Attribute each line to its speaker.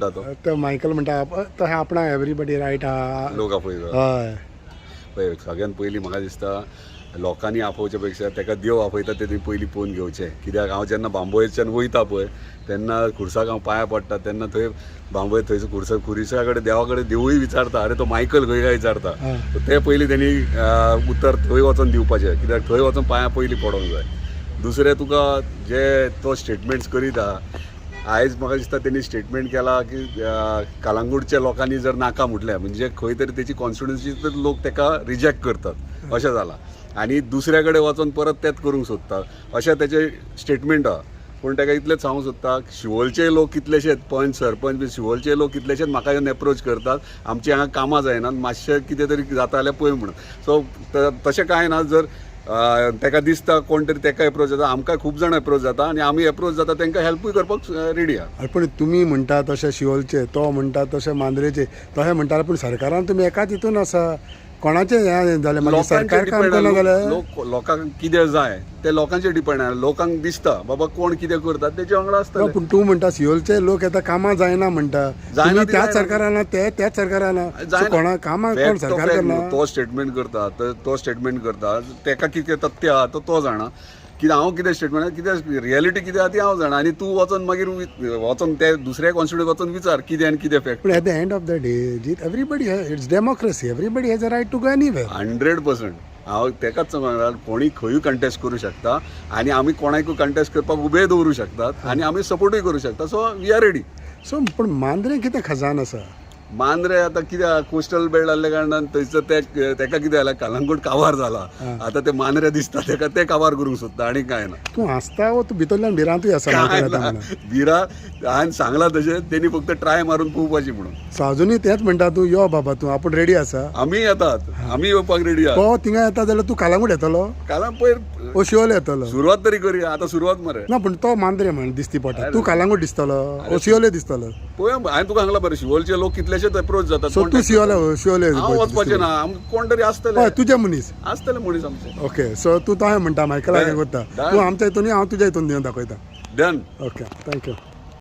Speaker 1: म्हणटा तो?
Speaker 2: तो मायकल म्हणटा तशें आपणाक एवरीबडी रायट आहा.
Speaker 1: लोक आपयता.
Speaker 2: हय.
Speaker 1: पळय, सगळ्यान पयलीं म्हाका दिसता लोकांनी आपोवच्या पेक्षा ताका देव आपयता ते तुमी पयलीं पळोवन घेवचें. कित्याक हांव जेन्ना बांबोळेच्यान वयता पळय तेन्ना खुर्साक हांव पांयां पडटा तेन्ना थंय बांबोळे थंयसर खुर्सा खुरिसा कडेन देवा कडेन देवूय विचारता, अरे तो मायकल खंय काय विचारता. ते पयलीं तेणी उतर थंय वचोन दिवपाचें, कित्याक थंय वचोन पांयां पयलीं पडोंक जाय. दुसरें तुका जे तो स्टेटमेंट्स करीत आहा, आयज म्हाका दिसता तेणी स्टेटमेंट केला की कालांगूटच्या लोकांनी जर नाका म्हटलें म्हणजे खंय तरी तेची कॉन्स्टिट्युन्सी तर लोक तेका रिजेक्ट करतात अशें जालां आनी दुसऱ्या कडेन वचोन परत तेंच करूंक सोदता अशें तेचें स्टेटमेंट आहा. पूण तेका इतलेंच सांगूंक सोदता, शिवोलचे लोक कितलेशेच पंच सरपंच बी शिवोलचे लोक कितलेशेच म्हाका येवन एप्रोच करतात, आमची हांगा कामां जायनात, मातशें कितें तरी जाता जाल्यार पळय म्हणून. सो तशें कांय ना, जर तेका दिसता कोण तरी तेका एप्रोच जाता, आमकां खूब जाण एप्रोच जाता आनी आमी एप्रोच जाता तांकां हेल्पूय करपाक रेडी आहा.
Speaker 2: अरे पण तुमी म्हणटा तशें शिवोलचे, तो म्हणटा तशें मांद्रेचे, तशें म्हणटा, पूण सरकारान तुमी एकाच हितून आसा, कोणाचें हें जालें मागीर
Speaker 1: लोकांचेर
Speaker 2: सरकार काम
Speaker 1: डिपेंड
Speaker 2: करना
Speaker 1: आहा.
Speaker 2: जाल्यार
Speaker 1: लोक लोकांक कितें जाय ते लोकांचेर डिपेंड आहा. लोकांक दिसता बाबा कोण कितें करता तेचे वांगडा
Speaker 2: ना,
Speaker 1: आसतले.
Speaker 2: पूण तूं म्हणटा शिवोलचे लोक येता कामां जायना म्हणटा,
Speaker 1: जायना
Speaker 2: तुमी
Speaker 1: ती
Speaker 2: त्याच
Speaker 1: जायना.
Speaker 2: सरकारान ते त्याच सरकारान
Speaker 1: जायना.
Speaker 2: कोणा कामां कोण
Speaker 1: Fact तो
Speaker 2: सरकार
Speaker 1: fact
Speaker 2: करना.
Speaker 1: न्हू. तो स्टेटमेंट करता तर तो स्टेटमेंट करता तेका कितें तथ्य आहा तो तो जाणा, कित्याक हांव कितें स्टेटमेंट कितें रियलिटी कितें आहा ती हांव जाणा. आनी तूं वचोन मागीर वचोन ते दुसऱ्या कॉन्स्टिट्यूट वचोन विचार कितें आनी कितें फॅक्ट.
Speaker 2: पूण at the end of the day Jeet, everybody, it's democracy, everybody has a right to go anywhere.
Speaker 1: 100%. हांव तेकाच सांगता, कोणी खंयूय कंटेस्ट करूं शकता आनी आमी कोणाकूय कंटेस्ट करपाक उबे दवरूं शकतात आनी आमी सपोर्टूय करूं शकता. So we are ready.
Speaker 2: So पूण मांद्रे कितें खजान आसा?
Speaker 1: मांद्रे आतां कितें कोस्टल बेल्ट आहल्या कारणान थंयसर ते तेका कितें जालां, कलंगूट काबार जाला, आतां ते मांद्रे दिसता तेका ते काबार करूंक सोदता आनी कांय ना.
Speaker 2: तूं हांसता वो तूं भितरल्यान भिरांतूय आसा
Speaker 1: कांय
Speaker 2: मागीर
Speaker 1: ना.
Speaker 2: येता म्हणून?
Speaker 1: बिरा हांवें सांगलां तशें तेणी फक्त ट्राय मारून पळोवपाची म्हणून.
Speaker 2: सो अजुनूय तेंच म्हणटा तूं, यो बाबा तूं, आपूण रेडी आसा.
Speaker 1: आमी येतात, आमी येवपाक रेडी आहा.
Speaker 2: तो थिंगा येता जाल्यार तूं कालांगूट येतलो?
Speaker 1: काल पयर
Speaker 2: ओ शिवोले येतलो?
Speaker 1: सुरवात तरी करुया, आतां सुरवात मरे.
Speaker 2: ना, पूण तो मांद्रे म्हण दिसती पडटा, तूं कालांगूट दिसतलो ओ शिवोले दिसतलो?
Speaker 1: पळय, हांवें तुका सांगलां बरें, शिवोलचे लोक कितलेशेच एप्रोच जातात.
Speaker 2: सो तूं शिवोले शिवोले
Speaker 1: हांव वचपाचें ना, कोण तरी आसतले.
Speaker 2: हय, तुजे मनीस.
Speaker 1: आसतले मनीस आमचे.
Speaker 2: ओके, सो तूं तशें म्हणटा मायकला
Speaker 1: Done.
Speaker 2: करता
Speaker 1: Done.
Speaker 2: तूं आमच्या हितून, हांव तुज्या हितून दिवन दाखयता.
Speaker 1: डन.
Speaker 2: Okay, thank you.